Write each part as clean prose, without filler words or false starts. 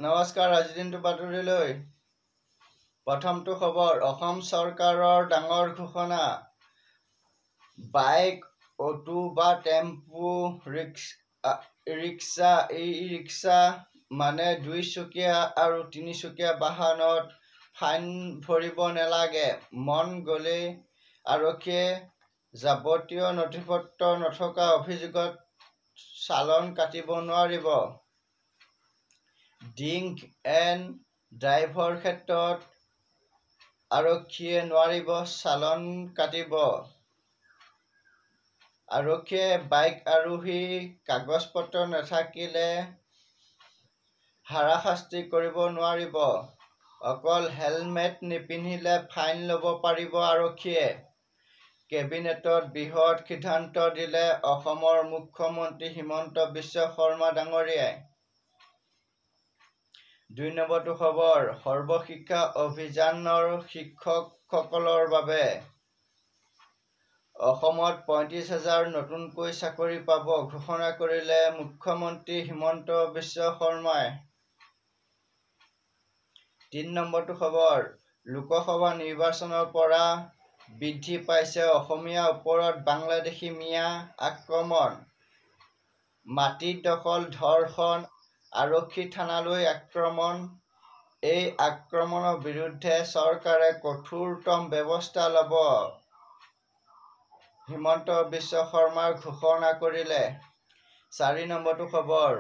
নমস্কাৰ, আজিৰ দিনটো বাতৰিলৈ। প্ৰথমটো খবৰ, অসম চৰকাৰৰ ডাঙৰ ঘোষণা। বাইক, অটো বা টেম্পু, ৰিক্সা, ই ৰিক্সা মানে দুইচকীয়া আৰু তিনিচকীয়া বাহনত ফাইন ভৰিব নালাগে। মন গ'লেই আৰক্ষীয়ে যাৱতীয় নথিপত্ৰ নথকা অভিযোগত চালান কাটিব নোৱাৰিব। ড্ৰিংক এণ্ড ড্ৰাইভৰ ক্ষেত্ৰত আৰক্ষীয়ে নোৱাৰিব চালান কাটিব। আৰক্ষীয়ে বাইক আৰোহী কাগজ পত্ৰ নাথাকিলে হাৰাশাস্তি কৰিব নোৱাৰিব। অকল হেলমেট নিপিন্ধিলে ফাইন ল'ব পাৰিব আৰক্ষীয়ে। কেবিনেটত বৃহৎ সিদ্ধান্ত দিলে অসমৰ মুখ্যমন্ত্ৰী হিমন্ত বিশ্ব শৰ্মা ডাঙৰীয়াই। 2 নম্বৰটো খবৰ, সৰ্বশিক্ষা অভিযানৰ শিক্ষকসকলৰ বাবে অসমত 35 হাজাৰ নতুনকৈ চাকৰি পাব, ঘোষণা কৰিলে মুখ্যমন্ত্ৰী হিমন্ত বিশ্ব শৰ্মাই। 3 নম্বৰটো খবৰ, লোকসভা নিৰ্বাচনৰ পৰা বৃদ্ধি পাইছে অসমীয়াৰ ওপৰত বাংলাদেশী মিঞা আক্ৰমণ। মাটি দখল, ধৰ্ষণ, আৰক্ষী থানালৈ আক্ৰমণ। এই আক্ৰমণৰ বিৰুদ্ধে চৰকাৰে কঠোৰতম ব্যৱস্থা ল'ব, হিমন্ত বিশ্ব শৰ্মাই ঘোষণা কৰিলে। 4 নম্বৰটো খবৰ,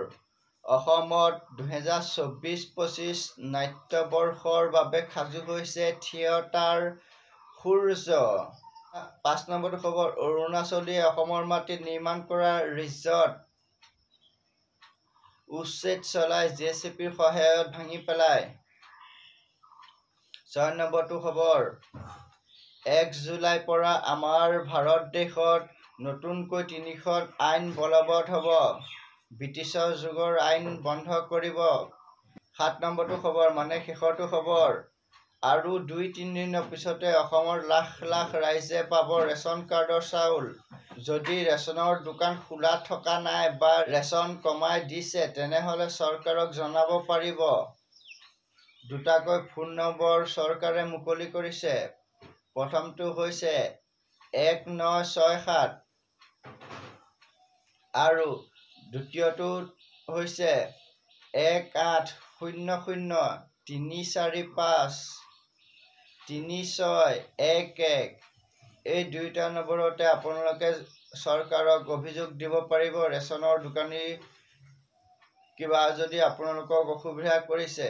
অসমত 2024-25 নাট্যবৰ্ষৰ বাবে সাজু হৈছে থিয়েটাৰ সূৰ্য। 5 নম্বৰটো খবৰ, অৰুণাচলীয়ে অসমৰ মাটিত নিৰ্মাণ কৰা ৰিজৰ্ট উচ্ছেদ চলাই জেচিবিৰ সহায়ত ভাঙি পেলায়। 6 নম্বৰটো খবৰ, 1 জুলাইৰ পৰা আমাৰ ভাৰত দেশত নতুনকৈ তিনিখন আইন বলবৎ হ'ব। ব্ৰিটিছৰ যুগৰ আইন বন্ধ কৰিব। 7 নম্বৰটো খবৰ, মানে শেষৰটো খবৰ, আৰু 2-3 দিনৰ পিছতে অসমৰ লাখ লাখ ৰাইজে পাব ৰেচন কাৰ্ডৰ চাউল। যদি ৰেচনৰ দোকান খোলা থকা নাই বা ৰেচন কমাই দিছে, তেনেহ'লে চৰকাৰক জনাব পাৰিব। দুটাকৈ ফোন নম্বৰ চৰকাৰে মুকলি কৰিছে। প্ৰথমটো হৈছে 1967 আৰু দ্বিতীয়টো হৈছে 1800 345 3611। এই দুয়োটা নম্বৰতে আপোনালোকে চৰকাৰক অভিযোগ দিব পাৰিব, ৰেচনৰ দোকানী কিবা যদি আপোনালোকক অসুবিধা কৰিছে।